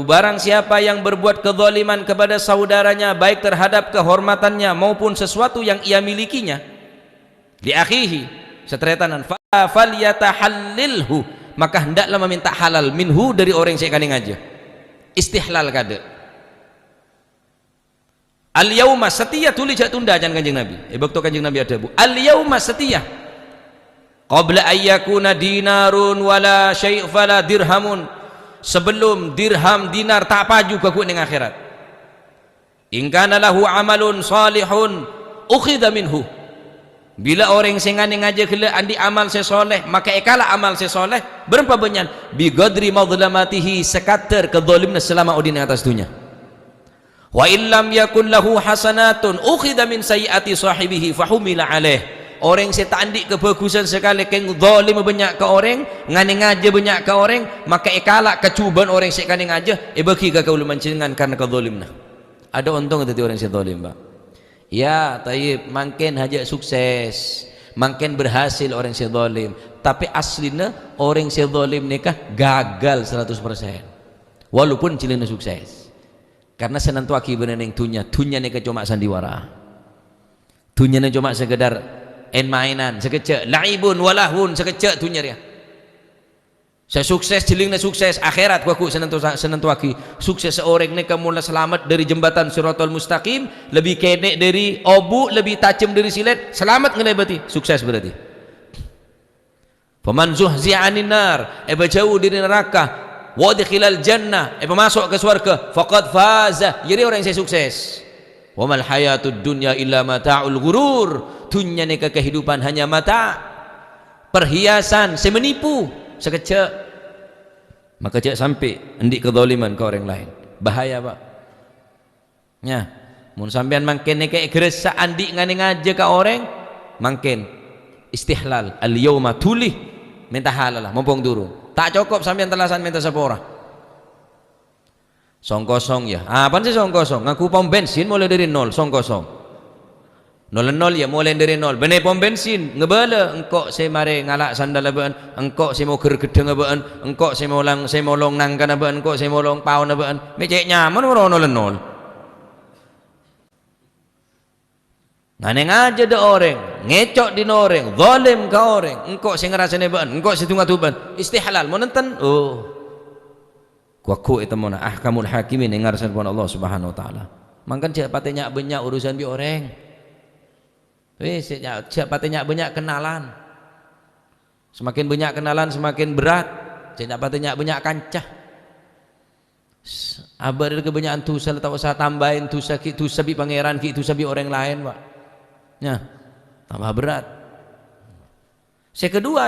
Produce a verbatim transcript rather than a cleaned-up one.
Barang siapa yang berbuat kezaliman kepada saudaranya, baik terhadap kehormatannya maupun sesuatu yang ia milikinya, li akhihi, sataretanan, fa-, falyatahallilhu, maka hendaklah meminta halal minhu, dari orèng sè èkanè ngajâ. Istihlal kadâ'. Al-yauma, satèya, dhuli jhâ' tunda, can Kanjeng Nabi. È bâkto Kanjeng Nabi adhâbu, "Al-yauma, satèya. Qabla an yakuna dinarun wala syai', fala dirhamun." Sebelum dirham, dinar ta' paju ghuwâ' neng akhèrat. "In kana lahu amalun shalihun, ukhidha minhu." Bilâ orèng sè nganè ngajâ ghellâ' andi' amal sè sholeh, maka èkala' amal sè sholeh, bârâmpa bânnya'an? "Bi qadri madhlamatihi," sakadâr kadhâlimmanna salama odi' neng attas dhunnya. "Wa in lam yakun lahu hasanatun, ukhidha min sayyi'ati shahibihi, fa humila alaih." Orèng sè ta' andi' kabhâghusân sakalè, kèng dhâlim bânnya' ka orèng, nganè ngajâ bânnya' ka orèng, maka èkala' kajhubâ'ân orèng sè èkanè ngajâ, èbâghi ka kaulâ panjhennengngan karna kadhâlimmanna. Adâ' ontong dhâddhi orèng sè dhâlim, Pak. Ya, thayyib, mangkèn hajâ' sukses, mangkèn berhasil orèng sè dhâlim, tapè aslina orèng sè dhâlim nèka gagal saratos persen, walaupun jhâlânna sukses. Karna sè nantowaghi bâdâ neng dhunnya, dhunnya nèka coma sandiwara. Dhunnyana coma sekedar en-maenan, sakejjhâ', la'ibun wa lahwun, sakejjhâ' dhunnya rèya. Sè sukses, jhâlânna sukses, akhèrat ghuwâ' sè nanto-, sè nantowaghi. Sukses orèng nèka mola salamet dhâri jembatan Shiratal Mustaqim, lebbi kènè' dhâri obu', lebbi tajhem dhâri silèt, salamet ngalèbâdhi, sukses berarti. "Faman zuhziha 'anin nar," èpajhâu dhâri naraka, "wa udkhilal jannah," èpamaso' ka sowarghâ, "faqad faza," iyâ rèya orèng sè sukses. "Wa mal hayatud dunya illa mata'ul ghurur," dhunnya nèka kahidupan hanya mata', perhiasan sè manipu, sakejjhâ'. Maka jhâ' sampè' andi' kadhâliman ka orèng laèn. Bahaya, Pak. Nya, mon sampèyan mangkèn nèka èghârâssa andi' nganè ngajâ ka orèng, mangkèn istihlal, al-yauma, dhuli, mènta halal, mompong durung. Ta' cokop sampèyan tellasan mènta sapora. Song-kosong, ya. Apana sè song-kosong? Ngangghu pom bensin molaè dhâri nol, song-kosong. Nol-nol, ya, molaè dhâri nol. Bânnè pom bensin, ngabâlâ, engko' sè marè ngala' sandalla bâ'ân, engko' sè mogher ghedhdhângnga bâ'ân, engko' sè molang, sè molong nangkana bâ'ân, engko' sè molong paonna bâ'ân. Mè' cè' nyaman moro nol-nol. Nganè ngajâ dâ' orèng, ngèco' dhin orèng, zalim ka orèng, engko' sè ngarasanè bâ'ân, engko' sè du-ngadu bâ'ân. Istihlal, mon enten, oh. Ghuwâ' ètemmona ahkamul hakimin è ngarsana pon Allah Subhanahu wa Ta'ala. Mangkana jhâ' patè nya'-bânnya' urusan bi' orèng. Wis, jhâ' nya-, jhâ' patè nya'-bânnya' kenalan. Semakin bânnya' kenalan, semakin berat. Jhâ' nya' patè nya'-bânnya' kanca. S-, abâ' dhâri kabânnya'an dhusa, la ta' osa tambâi dhusa, ghi' dhusa bi' Pangèran, ghi' dhusa bi' orèng laèn, Pak. Nya, tambâ berat. Sè kedua,